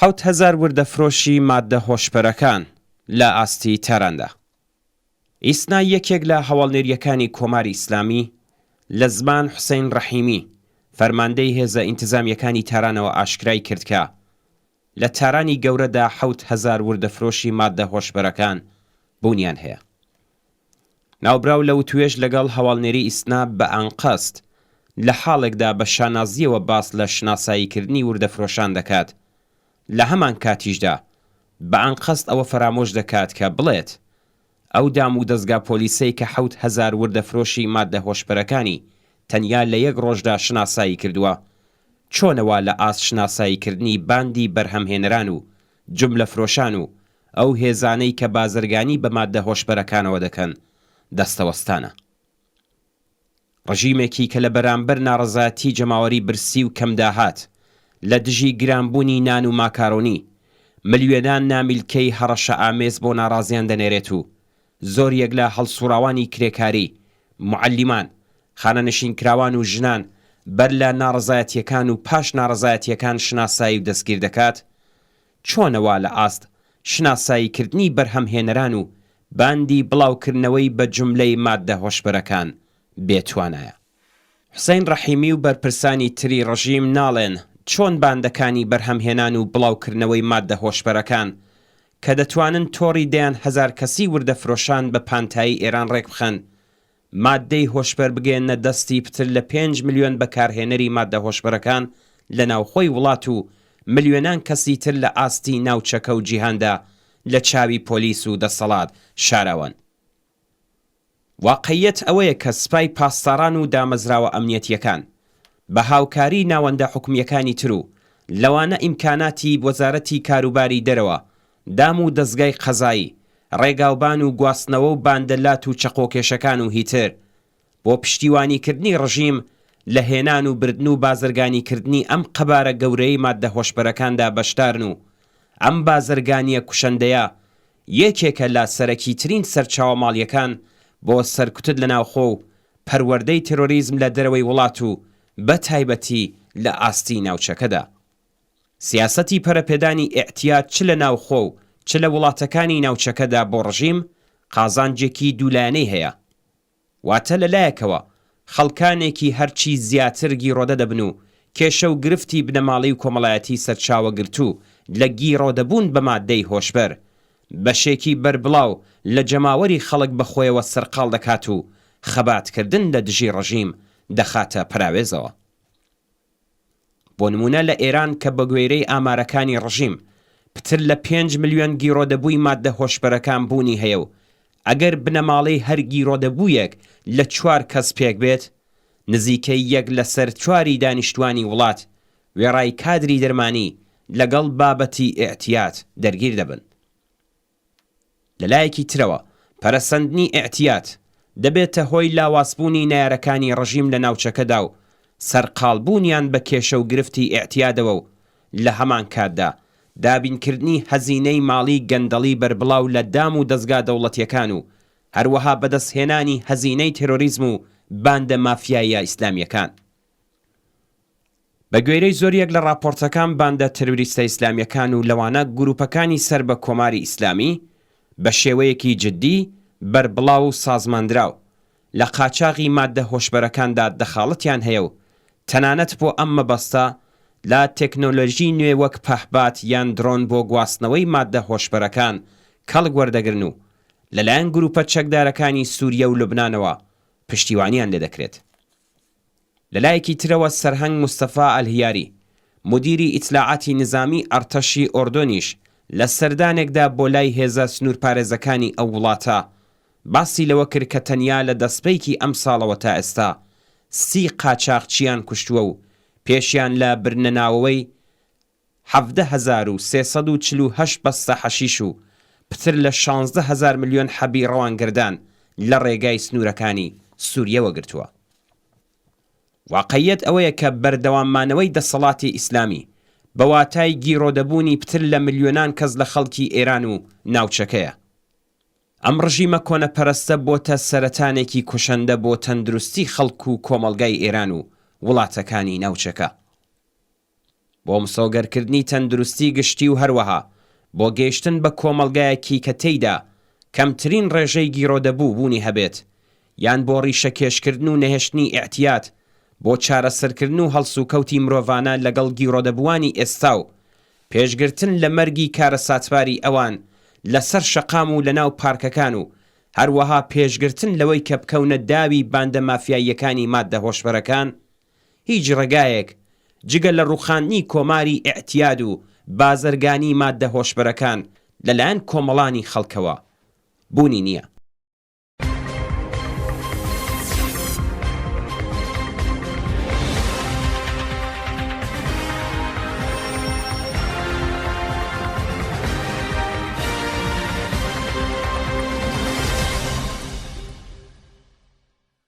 7000 وردەفرۆشی ماددە هۆشبەرەکان لە ئاستی تاراندا. ئیسنا یەکێک لە هەواڵنێرییەکانی کۆماری ئیسلامی لە زمان حوسەین ڕەحیمی، فەرماندەی هێزە ئینتزامییەکانی تارانەوە ئاشکرای کرد کە لە تارانی گەورەدا 7000 وردەفرۆشی ماددە هۆشبەرەکان بوونیان هەیە. ناوبراو لە وتوێژ لەگەڵ هەواڵنێری ئیسنا بە ئانقەست لە حاڵێکدا بە شانازییەوە باس لە شناساییکردنی وردەفرۆشان دەکات، لە هەمانکاتیشدا بە ئانقەست ئەوە فەرامۆش دەکات کە بڵێت ئەو دام و دەزگا پۆلیسەی کە 7000 وردەفرۆشی ماددە هۆشبەرەکانی تەنیا لە یەک ڕۆژدا شناسایی کردووە چۆنە وا لە ئاست شناساییکردنی باندی بەرهەمهێنەران و جوملەفرۆشان و ئەو هێزانەی کە بازرگانی بە ماددە هۆشبەرەکانەوە دەکەن دەستەوەستانە. ڕژیمێکی کە لە بەرامبەر ناڕەزایەتی جەماوەری برسی و کەمداهات لە دژی گرانبوونی نان و ماکارۆنی، ملیۆنان نامیلکەی هەڕەشەئامێز بۆ ناڕازیان دەنێرێت و زۆریەک لە هەڵسوڕاوانی کرێکاری، موعەلیمان، خانەنشینکراوان و ژنان بەر لە ناڕەزایەتییەکان و پاش ناڕەزایەتییەکان شناسایی و دەستگیر دەکات، چۆنە وا لە ئاست شناساییکردنی بەرهەمهێنەران و باندی بڵاوکردنەوەی بە جوملەی ماددە هۆشبەرەکان بێ توانایە؟ حوسەین ڕەحیمی و بەرپرسانی تری ڕژیم ناڵێن چۆن باندەکانی بەرهەمهێنان و بڵاوکردنەوەی ماددە هۆشبەرەکان کە دەتوانن تۆڕی دەیان هەزار کەسی وردەفرۆشان بە پانتایی ئێران ڕێکبخەن ماددەی هۆشبەر بگەیەننە دەستی پتر لە پێنج ملیۆن بەکارهێنەری ماددە هۆشبەرەکان لە ناوخۆی وڵات و ملیۆنان کەسی تر لە ئاستی ناوچەکە و جیهاندا لە چاوی پۆلیس و دەسەڵات شاراوەن. واقعیەت ئەوەیە کە سپای پاسداران و دامەزراوە ئەمنیەتییەکان بە هاوکاریی ناوەندە حکومییەکانی تر و لەوانە ئیمکاناتی وەزارەتی کاروباری دەرەوە، دام و دەزگای قەزایی، ڕێگاوبان و گواستنەوە و باندە لات و چەقۆکێشەکان و هیتر، بۆ پشتیوانیکردنی ڕژیم لە هێنان و بردن و بازرگانیکردنی ئەم قەبارە گەورەیەی ماددە هۆشبەرەکاندا بەشدارن و ئەم بازرگانییە کوشەندەیە یەکێکە لە سەرەکیترین سەرچاوە ماڵییەکان بۆ سەرکوتت لە ناوخۆ و پەروەردەی تێرۆریزم لە دەرەوەی وڵات و بە تایبەتی لە ئاستی ناوچەکەدا. سیاسەتی پەرەپێدانی ئیعتیاد چ لە ناوخۆ و چ لە وڵاتەکانی ناوچەکەدا بۆ ڕژیم قازانجێکی دوولایەنەی هەیە. واتە لە لایەکەوە خەڵکانێکی هەرچی زیاتر گیڕۆدە دەبن و کێشە و گرفتی بنەماڵەی و کۆمەڵایەتی سەرچاوەگرتوو لە گیڕۆدەبوون بە ماددەی هۆشبەر بەشێکی بەربڵاو لە جەماوەری خەڵک بە خۆیەوە سەرقاڵ دەکات و خەباتکردن لە دژی ڕژیم دەخاتە پەراوێزەوە. بۆ نموونە لە ئێران کە بەگوێرەی ئامارەکانی ڕژیم پتر لە پێنج ملیۆن گیرۆدەبووی ماددە هۆشبەرەکان بوونی هەیە و ئەگەر بنەماڵەی هەر گیرۆدەبوویەک لە چوار کەس پێک بێت نزیکەی یەک لەسەر چواری دانیشتوانی وڵات وێڕای کادری دەرمانی لەگەڵ بابەتی ئیعتیاد دەرگیر دەبن. لە لایەکی ترەوە پەرەسەندنی ئیعتیاد دەبێتە هۆی لاوازبوونی نەیارەکانی ڕژیم لە ناوچەکەدا و سەرقاڵبوونیان بە کێشە و گرفتی ئیعتیادەوە و لە هەمانکاتدا دابینکردنی هەزینەی ماڵی گەندەڵی بەربڵاو لە دام و دەزگا دەوڵەتیەکان و هەروەها بەدەستهێنانی هەزینەی تێرۆریزم و باندە مافیاییە ئیسلامیەکان. بە گوێرەی زۆریەک لە ڕاپۆڕتەکان باندە تروریستە ئیسلامیەکان و لەوانە گروپەکانی سەر بە کۆماری ئیسلامی بە شێوەیەکی جدی، بەربڵاو و سازماندراو لە قاچاغی ماددە هۆشبەرەکاندا دەخاڵەتیان هەیە و تەنانەت بۆ ئەم مەبەستە لە تێکنۆلۆژی نوێ وەک پەهباد یان درۆن بۆ گواستنەوەی ماددە هۆشبەرەکان کەڵک وەردەگرن و لەلایەن گروپە چەکدارەکانی سوریە و لوبنانەوە پشتیوانیان لێدەکرێت. لە لایەکی ترەوە سەرهەنگ مستەفا ئەلهیاری، مودیری ئیتلاعاتی نزامی ئەڕتەشی ئۆردۆنیش لە سەردانێکدا بۆ لای هێزە سنوورپارێزەکانی ئەو وڵاتە باسی لەوە کرد کە تەنیا لە دەسپێکی ئەمساڵەوە تا ئێستا سی قاچاغچییان کوشتووە و پێشیان لە برنەناوەوەی 17348 بەستە حەشیش و پتر لە 16 هەزار ملیۆن حەبی ڕەوانگەردان لە ڕێگای سنوورەکانی سووریەوە گرتووە. واقعیەت ئەوەیە کە بەردەوام مانەوەی دەسەڵاتی ئیسلامی بە واتای گیرۆدەبوونی پتر لە ملیۆنان کەس لە خەڵکی ئێران و ناوچەکەیە. ئەم ڕژیمە کۆنەپەرستە بۆتە سەرەتانێکی کوشەندە بۆ تەندروستی خەڵک و کۆمەڵگای ئێران و وڵاتەکانی ناوچەکە. بۆ مسۆگەرکردنی تەندروستی گشتی و هەروەها بۆ گەیشتن بە کۆمەڵگایەکی کە تێیدا کەمترین ڕێژەی گیرۆدەبوو بوونی هەبێت یان بۆ ڕیشەکێشکردن و نەهێشتنی ئیعتیاد بۆ چارەسەرکردن و هەڵسوکەوتی مرۆڤانە لەگەڵ گیرۆدەبووانی ئێستا و پێشگرتن لە مەرگی کارەساتباری ئەوان لەسەر شەقام و لەناو پارکەکان و هەروەها پێشگرتن لەوەی کە بکەونە داوی باندە مافیاییەکانی ماددە هۆشبەرەکان هیچ ڕێگایەک جگە لە ڕووخاندنی کۆماری ئیعتیاد و بازرگانی ماددە هۆشبەرەکان لەلایەن کۆمەڵانی خەڵکەوە بوونی نییە.